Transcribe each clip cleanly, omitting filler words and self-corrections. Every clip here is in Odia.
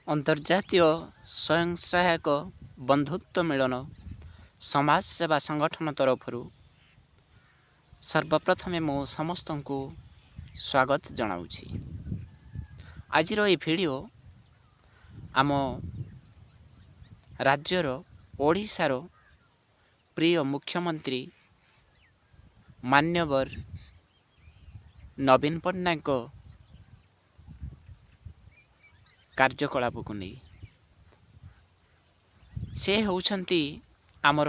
ଅନ୍ତର୍ଜାତୀୟ ସ୍ୱୟଂ ସହାୟକ ବନ୍ଧୁତ୍ୱ ମିଳନ ସମାଜ ସେବା ସଂଗଠନ ତରଫରୁ ସର୍ବପ୍ରଥମେ ମୁଁ ସମସ୍ତଙ୍କୁ ସ୍ୱାଗତ ଜଣାଉଛି। ଆଜିର ଏହି ଭିଡ଼ିଓ ଆମ ରାଜ୍ୟର ଓଡ଼ିଶାର ପ୍ରିୟ ମୁଖ୍ୟମନ୍ତ୍ରୀ ମାନ୍ୟବର ନବୀନ ପଟ୍ଟନାୟକଙ୍କ କାର୍ଯ୍ୟକଳାପକୁ ନେଇ। ସେ ହେଉଛନ୍ତି ଆମର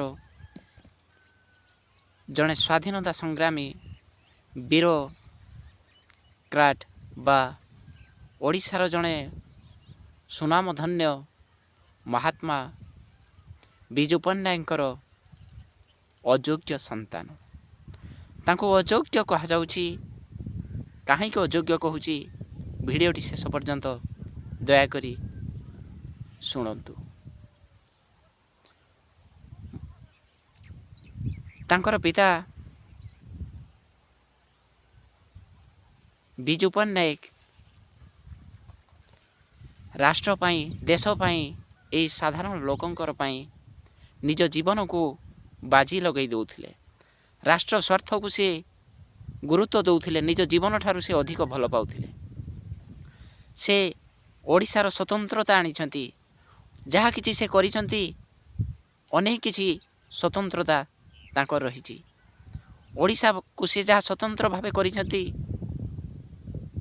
ଜଣେ ସ୍ୱାଧୀନତା ସଂଗ୍ରାମୀ, ବ୍ୟୁରୋକ୍ରାଟ ବା ଓଡ଼ିଶାର ଜଣେ ସୁନାମଧନ୍ୟ ମହାତ୍ମା ବିଜୁ ପଟ୍ଟନାୟକଙ୍କର ଅଯୋଗ୍ୟ ସନ୍ତାନ। ତାଙ୍କୁ ଅଯୋଗ୍ୟ କୁହାଯାଉଛି। କାହିଁକି ଅଯୋଗ୍ୟ କହୁଛି, ଭିଡ଼ିଓଟି ଶେଷ ପର୍ଯ୍ୟନ୍ତ ଦୟାକରି ଶୁଣନ୍ତୁ। ତାଙ୍କର ପିତା ବିଜୁ ପଟ୍ଟନାୟକ ରାଷ୍ଟ୍ର ପାଇଁ, ଦେଶ ପାଇଁ, ଏଇ ସାଧାରଣ ଲୋକଙ୍କର ପାଇଁ ନିଜ ଜୀବନକୁ ବାଜି ଲଗାଇ ଦେଉଥିଲେ। ରାଷ୍ଟ୍ର ସ୍ୱାର୍ଥକୁ ସେ ଗୁରୁତ୍ୱ ଦେଉଥିଲେ, ନିଜ ଜୀବନଠାରୁ ସେ ଅଧିକ ଭଲ ପାଉଥିଲେ। ସେ ଓଡ଼ିଶାର ସ୍ୱତନ୍ତ୍ରତା ଆଣିଛନ୍ତି। ଯାହା କିଛି ସେ କରିଛନ୍ତି, ଅନେକ କିଛି ସ୍ୱତନ୍ତ୍ରତା ତାଙ୍କର ରହିଛି। ଓଡ଼ିଶାକୁ ସେ ଯାହା ସ୍ୱତନ୍ତ୍ର ଭାବେ କରିଛନ୍ତି,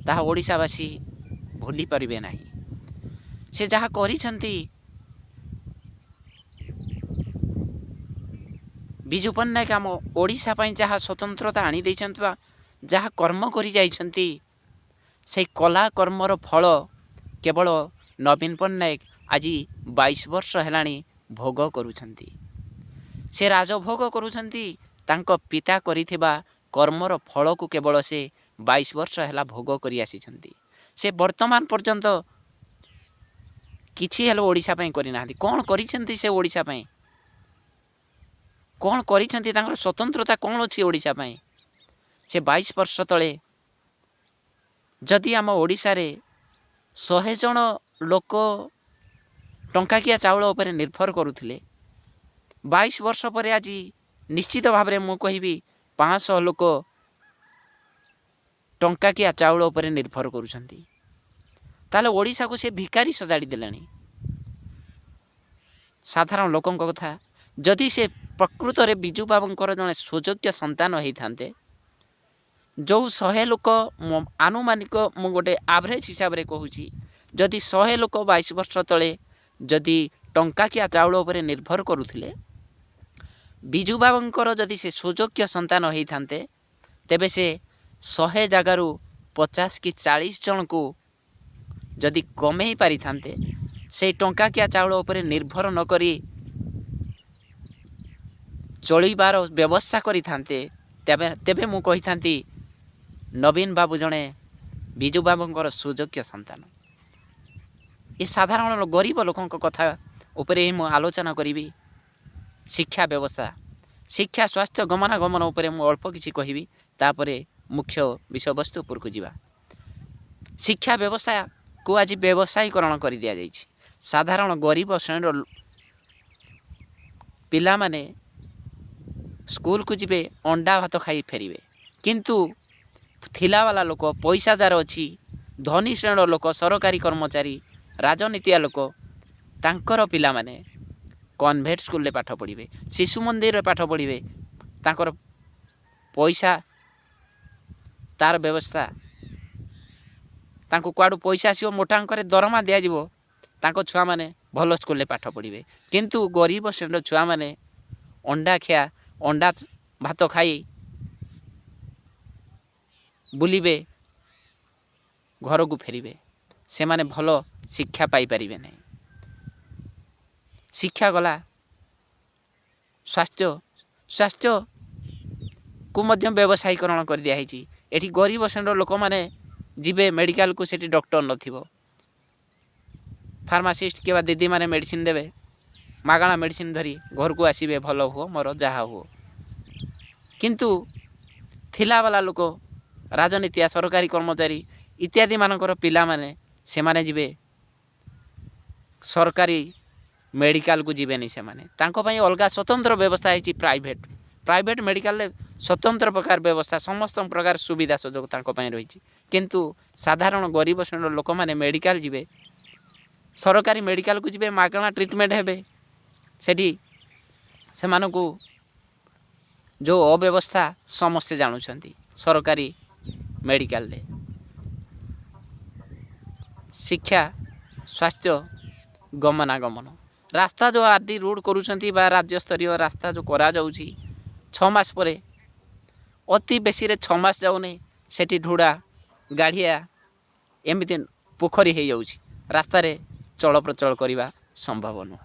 ତାହା ଓଡ଼ିଶାବାସୀ ଭୁଲି ପାରିବେ ନାହିଁ। ସେ ଯାହା କରିଛନ୍ତି, ବିଜୁ ପଟ୍ଟନାୟକ ଆମ ଓଡ଼ିଶା ପାଇଁ ଯାହା ସ୍ୱତନ୍ତ୍ରତା ଆଣିଦେଇଛନ୍ତି ବା ଯାହା କର୍ମ କରି ଯାଇଛନ୍ତି, ସେଇ କଲା କର୍ମର ଫଳ କେବଳ ନବୀନ ପଟ୍ଟନାୟକ ଆଜି 22 ବର୍ଷ ହେଲାଣି ଭୋଗ କରୁଛନ୍ତି। ସେ ରାଜଭୋଗ କରୁଛନ୍ତି। ତାଙ୍କ ପିତା କରିଥିବା କର୍ମର ଫଳକୁ କେବଳ ସେ 22 ବର୍ଷ ହେଲା ଭୋଗ କରି ଆସିଛନ୍ତି। ସେ ବର୍ତ୍ତମାନ ପର୍ଯ୍ୟନ୍ତ କିଛି ହେଲେ ଓଡ଼ିଶା ପାଇଁ କରିନାହାନ୍ତି। କ'ଣ କରିଛନ୍ତି ସେ ଓଡ଼ିଶା ପାଇଁ? କ'ଣ କରିଛନ୍ତି? ତାଙ୍କର ସ୍ୱତନ୍ତ୍ରତା କ'ଣ ଅଛି ଓଡ଼ିଶା ପାଇଁ? ସେ 22 ବର୍ଷ ତଳେ ଯଦି ଆମ ଓଡ଼ିଶାରେ 100 ଜଣ ଲୋକ ଟଙ୍କାକିଆ ଚାଉଳ ଉପରେ ନିର୍ଭର କରୁଥିଲେ, 22 ବର୍ଷ ପରେ ଆଜି ନିଶ୍ଚିତ ଭାବରେ ମୁଁ କହିବି 500 ଲୋକ ଟଙ୍କାକିଆ ଚାଉଳ ଉପରେ ନିର୍ଭର କରୁଛନ୍ତି। ତାହେଲେ ଓଡ଼ିଶାକୁ ସେ ଭିକାରୀ ସଜାଡ଼ି ଦେଲେଣି। ସାଧାରଣ ଲୋକଙ୍କ କଥା, ଯଦି ସେ ପ୍ରକୃତରେ ବିଜୁ ବାବୁଙ୍କର ଜଣେ ସୁଯୋଗ୍ୟ ସନ୍ତାନ ହେଇଥାନ୍ତେ, ଯେଉଁ 100 ଲୋକ, ଆନୁମାନିକ ମୁଁ ଗୋଟେ ଆଭରେଜ ହିସାବରେ କହୁଛି, ଯଦି 100 ଲୋକ 22 ବର୍ଷ ତଳେ ଯଦି ଟଙ୍କାକିଆ ଚାଉଳ ଉପରେ ନିର୍ଭର କରୁଥିଲେ, ବିଜୁ ବାବୁଙ୍କର ଯଦି ସେ ସୁଯୋଗ୍ୟ ସନ୍ତାନ ହେଇଥାନ୍ତେ, ତେବେ ସେ 100 ଜାଗାରୁ 50 କି 40 ଜଣଙ୍କୁ ଯଦି କମେଇ ପାରିଥାନ୍ତେ, ସେଇ ଟଙ୍କାକିଆ ଚାଉଳ ଉପରେ ନିର୍ଭର ନ କରି ଚଳିବାର ବ୍ୟବସ୍ଥା କରିଥାନ୍ତେ, ତେବେ ମୁଁ କହିଥାନ୍ତି ନବୀନ ବାବୁ ଜଣେ ବିଜୁ ବାବୁଙ୍କର ସୁଯୋଗ୍ୟ ସନ୍ତାନ। ଏ ସାଧାରଣ ଗରିବ ଲୋକଙ୍କ କଥା ଉପରେ ହିଁ ମୁଁ ଆଲୋଚନା କରିବି। ଶିକ୍ଷା ବ୍ୟବସ୍ଥା, ଶିକ୍ଷା, ସ୍ୱାସ୍ଥ୍ୟ, ଗମନାଗମନ ଉପରେ ମୁଁ ଅଳ୍ପ କିଛି କହିବି, ତାପରେ ମୁଖ୍ୟ ବିଷୟବସ୍ତୁ ଉପରକୁ ଯିବା। ଶିକ୍ଷା ବ୍ୟବସ୍ଥାକୁ ଆଜି ବ୍ୟବସାୟୀକରଣ କରିଦିଆଯାଇଛି। ସାଧାରଣ ଗରିବ ଶ୍ରେଣୀର ପିଲାମାନେ ସ୍କୁଲକୁ ଯିବେ, ଅଣ୍ଡା ଭାତ ଖାଇ ଫେରିବେ। କିନ୍ତୁ ଥିଲାବାଲା ଲୋକ, ପଇସା ଯାର ଅଛି, ଧନୀ ଶ୍ରେଣୀର ଲୋକ, ସରକାରୀ କର୍ମଚାରୀ, ରାଜନୀତିଆ ଲୋକ, ତାଙ୍କର ପିଲାମାନେ କନଭେଣ୍ଟ ସ୍କୁଲରେ ପାଠ ପଢ଼ିବେ, ଶିଶୁ ମନ୍ଦିରରେ ପାଠ ପଢ଼ିବେ। ତାଙ୍କର ପଇସା, ତାର ବ୍ୟବସ୍ଥା, ତାଙ୍କୁ କୁଆଡ଼ୁ ପଇସା ଆସିବ, ମୋଟା ଅଙ୍କରେ ଦରମା ଦିଆଯିବ, ତାଙ୍କ ଛୁଆମାନେ ଭଲ ସ୍କୁଲରେ ପାଠ ପଢ଼ିବେ। କିନ୍ତୁ ଗରିବ ଶ୍ରେଣୀର ଛୁଆମାନେ ଅଣ୍ଡା ଖିଆ ଅଣ୍ଡା ଭାତ ଖାଇ ବୁଲିବେ, ଘରକୁ ଫେରିବେ। ସେମାନେ ଭଲ ଶିକ୍ଷା ପାଇପାରିବେ ନାହିଁ। ଶିକ୍ଷା ଗଲା, ସ୍ୱାସ୍ଥ୍ୟ। ସ୍ୱାସ୍ଥ୍ୟକୁ ମଧ୍ୟ ବ୍ୟବସାୟୀକରଣ କରିଦିଆହେଇଛି। ଏଠି ଗରିବ ଶ୍ରେଣୀର ଲୋକମାନେ ଯିବେ ମେଡ଼ିକାଲକୁ, ସେଠି ଡକ୍ଟର ନଥିବ। ଫାର୍ମାସିଷ୍ଟ କିମ୍ବା ଦିଦିମାନେ ମେଡ଼ିସିନ ଦେବେ, ମାଗଣା ମେଡ଼ିସିନ ଧରି ଘରକୁ ଆସିବେ, ଭଲ ହୁଅ ମୋର ଯାହା ହୁଅ। କିନ୍ତୁ ଥିଲାବାଲା ଲୋକ, ରାଜନୀତିଆ, ସରକାରୀ କର୍ମଚାରୀ ଇତ୍ୟାଦି ମାନଙ୍କର ପିଲାମାନେ, ସେମାନେ ଯିବେ ସରକାରୀ ମେଡ଼ିକାଲକୁ ଯିବେନି ସେମାନେ। ତାଙ୍କ ପାଇଁ ଅଲଗା ସ୍ୱତନ୍ତ୍ର ବ୍ୟବସ୍ଥା ହେଇଛି। ପ୍ରାଇଭେଟ୍ ମେଡ଼ିକାଲରେ ସ୍ୱତନ୍ତ୍ର ପ୍ରକାର ବ୍ୟବସ୍ଥା, ସମସ୍ତ ପ୍ରକାର ସୁବିଧା ସୁଯୋଗ ତାଙ୍କ ପାଇଁ ରହିଛି। କିନ୍ତୁ ସାଧାରଣ ଗରିବ ଶ୍ରେଣୀର ଲୋକମାନେ ମେଡ଼ିକାଲ ଯିବେ, ସରକାରୀ ମେଡ଼ିକାଲକୁ ଯିବେ, ମାଗଣା ଟ୍ରିଟମେଣ୍ଟ ହେବେ, ସେଠି ସେମାନଙ୍କୁ ଯେଉଁ ଅବ୍ୟବସ୍ଥା ସମସ୍ତେ ଜାଣୁଛନ୍ତି ସରକାରୀ ମେଡ଼ିକାଲରେ। ଶିକ୍ଷା, ସ୍ୱାସ୍ଥ୍ୟ, ଗମନାଗମନ, ରାସ୍ତା ଯେଉଁ ଆର୍ ଡି ରୋଡ଼ କରୁଛନ୍ତି ବା ରାଜ୍ୟସ୍ତରୀୟ ରାସ୍ତା ଯେଉଁ କରାଯାଉଛି, 6 ମାସ ପରେ, ଅତି ବେଶୀରେ 6 ମାସ ଯାଉନି, ସେଠି ଢୁଡ଼ା, ଗାଡ଼ିଆ, ଏମିତି ପୋଖରୀ ହେଇଯାଉଛି। ରାସ୍ତାରେ ଚଳପ୍ରଚଳ କରିବା ସମ୍ଭବ ନୁହଁ।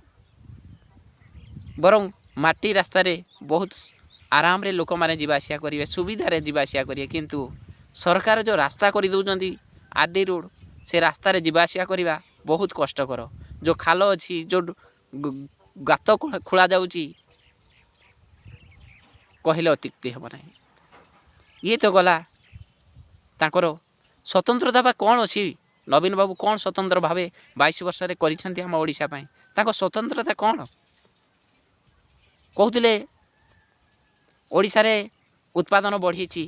ବରଂ ମାଟି ରାସ୍ତାରେ ବହୁତ ଆରାମରେ ଲୋକମାନେ ଯିବା ଆସିବା କରିବେ, ସୁବିଧାରେ ଯିବା ଆସିବା କରିବେ। କିନ୍ତୁ ସରକାର ଯେଉଁ ରାସ୍ତା କରିଦେଉଛନ୍ତି ଆର୍ ଡି ରୋଡ଼, ସେ ରାସ୍ତାରେ ଯିବା ଆସିବା କରିବା ବହୁତ କଷ୍ଟକର। ଯେଉଁ ଖାଲ ଅଛି, ଯେଉଁ ଗାତ ଖୋଳା ଯାଉଛି, କହିଲେ ଅତ୍ୟୁକ୍ତି ହେବ ନାହିଁ। ଇଏ ତ ଗଲା ତାଙ୍କର ସ୍ୱତନ୍ତ୍ରତା ବା କ'ଣ ଅଛି। ନବୀନ ବାବୁ କ'ଣ ସ୍ୱତନ୍ତ୍ର ଭାବେ 22 ବର୍ଷରେ କରିଛନ୍ତି ଆମ ଓଡ଼ିଶା ପାଇଁ? ତାଙ୍କ ସ୍ୱତନ୍ତ୍ରତା କ'ଣ? କହୁଥିଲେ ଓଡ଼ିଶାରେ ଉତ୍ପାଦନ ବଢ଼ିଛି।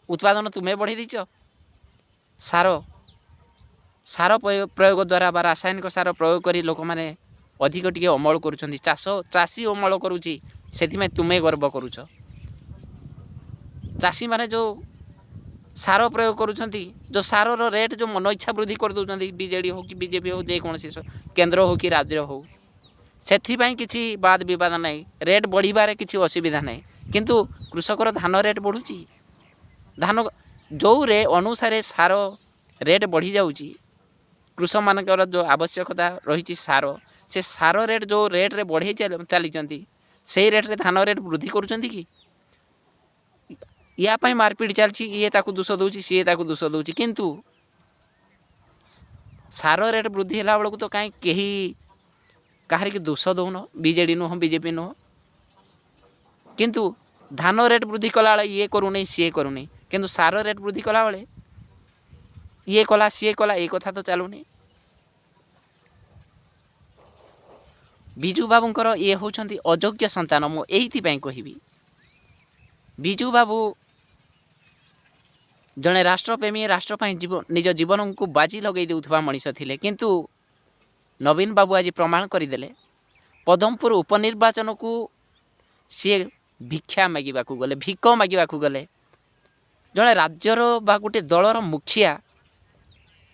ଉତ୍ପାଦନ ତୁମେ ବଢ଼େଇ ଦେଇଛ। ସାର ପ୍ରୟୋଗ ଦ୍ୱାରା ବା ରାସାୟନିକ ସାର ପ୍ରୟୋଗ କରି ଲୋକମାନେ ଅଧିକ ଟିକେ ଅମଳ କରୁଛନ୍ତି, ଚାଷୀ ଅମଳ କରୁଛି, ସେଥିପାଇଁ ତୁମେ ଗର୍ବ କରୁଛ। ଚାଷୀମାନେ ଯେଉଁ ସାର ପ୍ରୟୋଗ କରୁଛନ୍ତି, ଯେଉଁ ସାରର ରେଟ୍ ଯେଉଁ ମନ ଇଚ୍ଛା ବୃଦ୍ଧି କରିଦେଉଛନ୍ତି, ବିଜେଡ଼ି ହେଉ କି ବିଜେପି ହେଉ, ଯେକୌଣସି କେନ୍ଦ୍ର ହେଉ କି ରାଜ୍ୟ ହେଉ, ସେଥିପାଇଁ କିଛି ବାଦ ବିବାଦ ନାହିଁ। ରେଟ୍ ବଢ଼ିବାରେ କିଛି ଅସୁବିଧା ନାହିଁ। କିନ୍ତୁ କୃଷକର ଧାନ ରେଟ୍ ବଢ଼ୁଛି। ଧାନ ଯେଉଁ ରେ ଅନୁସାରେ ସାର ରେଟ୍ ବଢ଼ିଯାଉଛି, କୃଷକମାନଙ୍କର ଯେଉଁ ଆବଶ୍ୟକତା ରହିଛି ସାର, ସେ ସାର ରେଟ୍ ଯେଉଁ ରେଟ୍ରେ ବଢ଼େଇ ଚାଲିଛନ୍ତି, ସେଇ ରେଟ୍ରେ ଧାନ ରେଟ୍ ବୃଦ୍ଧି କରୁଛନ୍ତି କି? ୟା ପାଇଁ ମାରପିଟ ଚାଲିଛି। ଇଏ ତାକୁ ଦୋଷ ଦେଉଛି, ସିଏ ତାକୁ ଦୋଷ ଦେଉଛି। କିନ୍ତୁ ସାର ରେଟ୍ ବୃଦ୍ଧି ହେଲା ବେଳକୁ ତ କାହିଁ କେହି କାହାରିକି ଦୋଷ ଦେଉନ, ବିଜେଡ଼ି ନୁହଁ, ବିଜେପି ନୁହଁ। କିନ୍ତୁ ଧାନ ରେଟ୍ ବୃଦ୍ଧି କଲାବେଳେ ଇଏ କରୁନି, ସିଏ କରୁନି, କିନ୍ତୁ ସାର ରେଟ୍ ବୃଦ୍ଧି କଲାବେଳେ ଇଏ କଲା, ସିଏ କଲା, ଏ କଥା ତ ଚାଲୁନି। ବିଜୁ ବାବୁଙ୍କର ଇଏ ହେଉଛନ୍ତି ଅଯୋଗ୍ୟ ସନ୍ତାନ। ମୁଁ ଏଇଥିପାଇଁ କହିବି, ବିଜୁ ବାବୁ ଜଣେ ରାଷ୍ଟ୍ରପ୍ରେମୀ, ରାଷ୍ଟ୍ର ପାଇଁ ନିଜ ଜୀବନକୁ ବାଜି ଲଗାଇ ଦେଉଥିବା ମଣିଷ ଥିଲେ। କିନ୍ତୁ ନବୀନ ବାବୁ ଆଜି ପ୍ରମାଣ କରିଦେଲେ। ପଦମପୁର ଉପନିର୍ବାଚନକୁ ସିଏ ଭିକ୍ଷା ମାଗିବାକୁ ଗଲେ, ଭିକ ମାଗିବାକୁ ଗଲେ। ଜଣେ ରାଜ୍ୟର ବା ଗୋଟିଏ ଦଳର ମୁଖିଆ,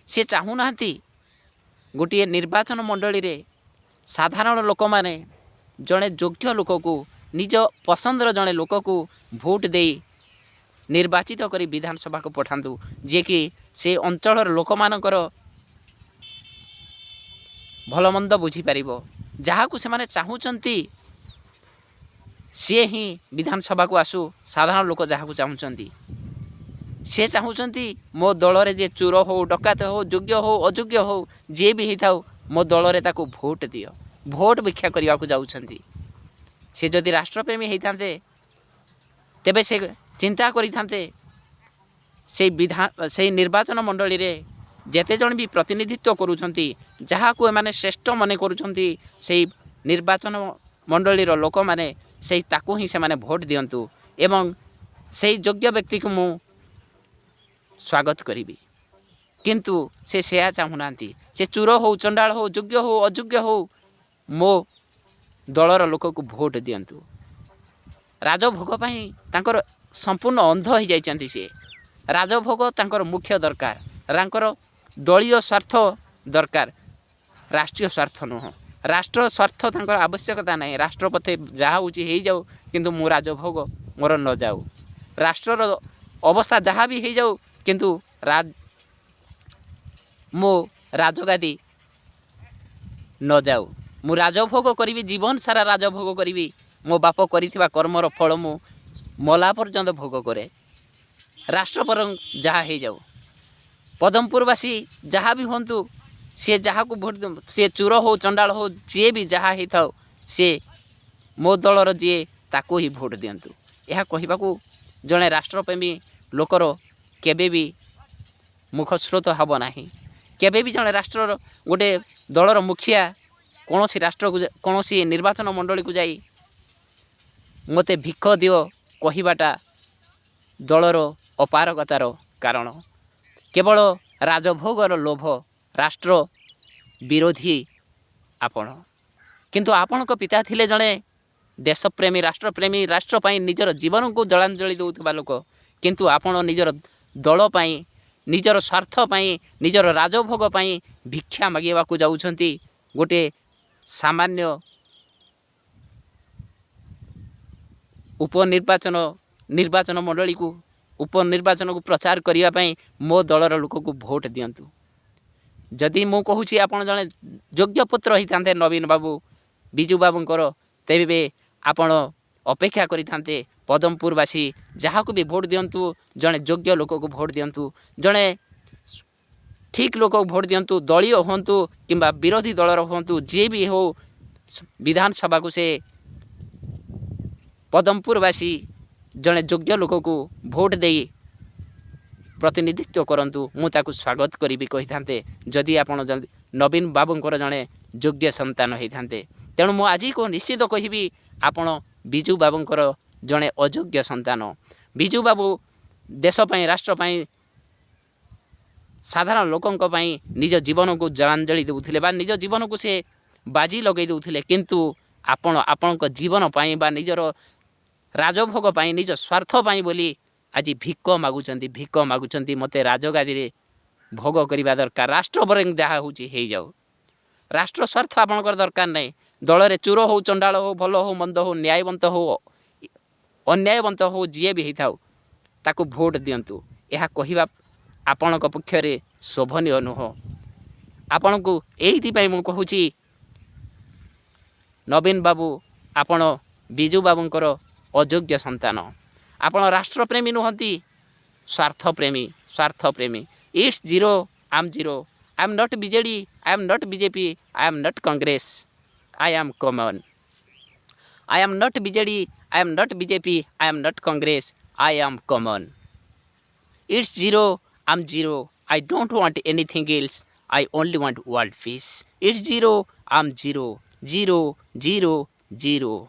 ସିଏ ଚାହୁଁନାହାନ୍ତି ଗୋଟିଏ ନିର୍ବାଚନ ମଣ୍ଡଳୀରେ ସାଧାରଣ ଲୋକମାନେ ଜଣେ ଯୋଗ୍ୟ ଲୋକକୁ, ନିଜ ପସନ୍ଦର ଜଣେ ଲୋକକୁ ଭୋଟ ଦେଇ ନିର୍ବାଚିତ କରି ବିଧାନସଭାକୁ ପଠାନ୍ତୁ, ଯିଏକି ସେ ଅଞ୍ଚଳର ଲୋକମାନଙ୍କର ଭଲମନ୍ଦ ବୁଝିପାରିବ। ଯାହାକୁ ସେମାନେ ଚାହୁଁଛନ୍ତି, ସିଏ ହିଁ ବିଧାନସଭାକୁ ଆସୁ। ସାଧାରଣ ଲୋକ ଯାହାକୁ ଚାହୁଁଛନ୍ତି, ସେ ଚାହୁଁଛନ୍ତି ମୋ ଦଳରେ ଯେ ଚୋର ହଉ, ଡକାୟତ ହଉ, ଯୋଗ୍ୟ ହଉ, ଅଯୋଗ୍ୟ ହଉ, ଯିଏ ବି ହେଇଥାଉ, ମୋ ଦଳରେ ତାକୁ ଭୋଟ ଦିଅ। ଭୋଟ ଭିକ୍ଷା କରିବାକୁ ଯାଉଛନ୍ତି। ସେ ଯଦି ରାଷ୍ଟ୍ରପ୍ରେମୀ ହେଇଥାନ୍ତେ, ତେବେ ସେ ଚିନ୍ତା କରିଥାନ୍ତେ ସେଇ ନିର୍ବାଚନ ମଣ୍ଡଳୀରେ ଯେତେ ଜଣ ବି ପ୍ରତିନିଧିତ୍ୱ କରୁଛନ୍ତି, ଯାହାକୁ ଏମାନେ ଶ୍ରେଷ୍ଠ ମନେ କରୁଛନ୍ତି, ସେଇ ନିର୍ବାଚନ ମଣ୍ଡଳୀର ଲୋକମାନେ ତାକୁ ହିଁ ସେମାନେ ଭୋଟ ଦିଅନ୍ତୁ ଏବଂ ସେଇ ଯୋଗ୍ୟ ବ୍ୟକ୍ତିକୁ ମୁଁ ସ୍ୱାଗତ କରିବି। କିନ୍ତୁ ସେ ସେୟା ଚାହୁଁନାହାନ୍ତି। ସେ ଚୋର ହଉ, ଚଣ୍ଡାଳ ହଉ, ଯୋଗ୍ୟ ହଉ, ଅଯୋଗ୍ୟ ହଉ, ମୋ ଦଳର ଲୋକକୁ ଭୋଟ ଦିଅନ୍ତୁ। ରାଜଭୋଗ ପାଇଁ ତାଙ୍କର ସମ୍ପୂର୍ଣ୍ଣ ଅନ୍ଧ ହେଇଯାଇଛନ୍ତି ସିଏ। ରାଜଭୋଗ ତାଙ୍କର ମୁଖ୍ୟ ଦରକାର, ତାଙ୍କର ଦଳୀୟ ସ୍ୱାର୍ଥ ଦରକାର, ରାଷ୍ଟ୍ରୀୟ ସ୍ୱାର୍ଥ ନୁହଁ। ରାଷ୍ଟ୍ର ସ୍ୱାର୍ଥ ତାଙ୍କର ଆବଶ୍ୟକତା ନାହିଁ। ରାଷ୍ଟ୍ର ପଥେ ଯାହା ହେଉଛି ହେଇଯାଉ, କିନ୍ତୁ ମୁଁ ରାଜଭୋଗ ମୋର ନଯାଉ। ରାଷ୍ଟ୍ରର ଅବସ୍ଥା ଯାହା ବି ହେଇଯାଉ, କିନ୍ତୁ ମୋ ରାଜଗାଦି ନଯାଉ। ମୁଁ ରାଜଭୋଗ କରିବି, ଜୀବନ ସାରା ରାଜଭୋଗ କରିବି। ମୋ ବାପ କରିଥିବା କର୍ମର ଫଳ ମୁଁ ମଲା ପର୍ଯ୍ୟନ୍ତ ଭୋଗ କରେ। ରାଷ୍ଟ୍ର ବରଂ ଯାହା ହେଇଯାଉ, ପଦମପୁରବାସୀ ଯାହା ବି ହୁଅନ୍ତୁ, ସିଏ ଯାହାକୁ ଭୋଟ, ସିଏ ଚୋର ହଉ, ଚଣ୍ଡାଳ ହଉ, ଯିଏ ବି ଯାହା ହେଇଥାଉ, ସିଏ ମୋ ଦଳର ଯିଏ, ତାକୁ ହିଁ ଭୋଟ ଦିଅନ୍ତୁ। ଏହା କହିବାକୁ ଜଣେ ରାଷ୍ଟ୍ରପ୍ରେମୀ ଲୋକର କେବେ ବି ମୁଖସ୍ରୋତ ହେବ ନାହିଁ। କେବେ ବି ଜଣେ ରାଷ୍ଟ୍ରର ଗୋଟେ ଦଳର ମୁଖିଆ କୌଣସି ରାଷ୍ଟ୍ରକୁ, କୌଣସି ନିର୍ବାଚନ ମଣ୍ଡଳୀକୁ ଯାଇ ମୋତେ ଭିକ ଦିଅ କହିବାଟା ଦଳର ଅପାରଗତାର କାରଣ। କେବଳ ରାଜଭୋଗର ଲୋଭ, ରାଷ୍ଟ୍ର ବିରୋଧୀ ଆପଣ। କିନ୍ତୁ ଆପଣଙ୍କ ପିତା ଥିଲେ ଜଣେ ଦେଶପ୍ରେମୀ, ରାଷ୍ଟ୍ରପ୍ରେମୀ, ରାଷ୍ଟ୍ର ପାଇଁ ନିଜର ଜୀବନକୁ ଜଳାଞ୍ଜଳି ଦେଉଥିବା ଲୋକ। କିନ୍ତୁ ଆପଣ ନିଜର ଦଳ ପାଇଁ, ନିଜର ସ୍ୱାର୍ଥ ପାଇଁ, ନିଜର ରାଜଭୋଗ ପାଇଁ ଭିକ୍ଷା ମାଗିବାକୁ ଯାଉଛନ୍ତି ଗୋଟିଏ ସାମାନ୍ୟ ଉପନିର୍ବାଚନ, ନିର୍ବାଚନ ମଣ୍ଡଳୀକୁ, ଉପନିର୍ବାଚନକୁ ପ୍ରଚାର କରିବା ପାଇଁ ମୋ ଦଳର ଲୋକକୁ ଭୋଟ ଦିଅନ୍ତୁ। ଯଦି ମୁଁ କହୁଛି, ଆପଣ ଜଣେ ଯୋଗ୍ୟ ପୁତ୍ର ହେଇଥାନ୍ତେ ନବୀନ ବାବୁ ବିଜୁ ବାବୁଙ୍କର, ତେବେ ଆପଣ ଅପେକ୍ଷା କରିଥାନ୍ତେ, ପଦମପୁରବାସୀ ଯାହାକୁ ବି ଭୋଟ ଦିଅନ୍ତୁ, ଜଣେ ଯୋଗ୍ୟ ଲୋକକୁ ଭୋଟ ଦିଅନ୍ତୁ, ଜଣେ ଠିକ୍ ଲୋକକୁ ଭୋଟ ଦିଅନ୍ତୁ। ଦଳୀୟ ହୁଅନ୍ତୁ କିମ୍ବା ବିରୋଧୀ ଦଳର ହୁଅନ୍ତୁ, ଯିଏ ବି ହେଉ, ବିଧାନସଭାକୁ ସେ ପଦମପୁରବାସୀ ଜଣେ ଯୋଗ୍ୟ ଲୋକକୁ ଭୋଟ ଦେଇ ପ୍ରତିନିଧିତ୍ୱ କରନ୍ତୁ, ମୁଁ ତାକୁ ସ୍ୱାଗତ କରିବି କହିଥାନ୍ତେ, ଯଦି ଆପଣ ନବୀନ ବାବୁଙ୍କର ଜଣେ ଯୋଗ୍ୟ ସନ୍ତାନ ହେଇଥାନ୍ତେ। ତେଣୁ ମୁଁ ଆଜିକୁ ନିଶ୍ଚିତ କହିବି, ଆପଣ ବିଜୁ ବାବୁଙ୍କର ଜଣେ ଅଯୋଗ୍ୟ ସନ୍ତାନ। ବିଜୁ ବାବୁ ଦେଶ ପାଇଁ, ରାଷ୍ଟ୍ର ପାଇଁ, ସାଧାରଣ ଲୋକଙ୍କ ପାଇଁ ନିଜ ଜୀବନକୁ ଜଳାଞ୍ଜଳି ଦେଉଥିଲେ ବା ନିଜ ଜୀବନକୁ ସେ ବାଜି ଲଗାଇ ଦେଉଥିଲେ। କିନ୍ତୁ ଆପଣ ଆପଣଙ୍କ ଜୀବନ ପାଇଁ ବା ନିଜର ରାଜଭୋଗ ପାଇଁ, ନିଜ ସ୍ୱାର୍ଥ ପାଇଁ ବୋଲି ଆଜି ଭିକ ମାଗୁଛନ୍ତି, ଭିକ ମାଗୁଛନ୍ତି। ମୋତେ ରାଜଗାଦିରେ ଭୋଗ କରିବା ଦରକାର, ରାଷ୍ଟ୍ର ବରଂ ଯାହା ହେଉଛି ହେଇଯାଉ। ରାଷ୍ଟ୍ର ସ୍ୱାର୍ଥ ଆପଣଙ୍କର ଦରକାର ନାହିଁ। ଦଳରେ ଚୋର ହଉ, ଚଣ୍ଡାଳ ହଉ, ଭଲ ହଉ, ମନ୍ଦ ହଉ, ନ୍ୟାୟବନ୍ତ ହଉ, ଅନ୍ୟାୟବନ୍ତ ହଉ, ଯିଏ ବି ହେଇଥାଉ, ତାକୁ ଭୋଟ ଦିଅନ୍ତୁ, ଏହା କହିବା ଆପଣଙ୍କ ପକ୍ଷରେ ଶୋଭନୀୟ ନୁହଁ। ଆପଣଙ୍କୁ ଏଇଥିପାଇଁ ମୁଁ କହୁଛି, ନବୀନ ବାବୁ, ଆପଣ ବିଜୁ ବାବୁଙ୍କର ଅଯୋଗ୍ୟ ସନ୍ତାନ। ଆପଣ ରାଷ୍ଟ୍ରପ୍ରେମୀ ନୁହନ୍ତି, ସ୍ୱାର୍ଥପ୍ରେମୀ, ସ୍ୱାର୍ଥପ୍ରେମୀ। It's zero, I'm zero. I am not BJD, I am not BJP, I am not Congress, I am common. I am not BJD, I am not BJP, I am not Congress, I am common. It's zero, I'm zero. I don't want anything else. I only want world peace. It's zero, I'm zero, zero, zero, zero.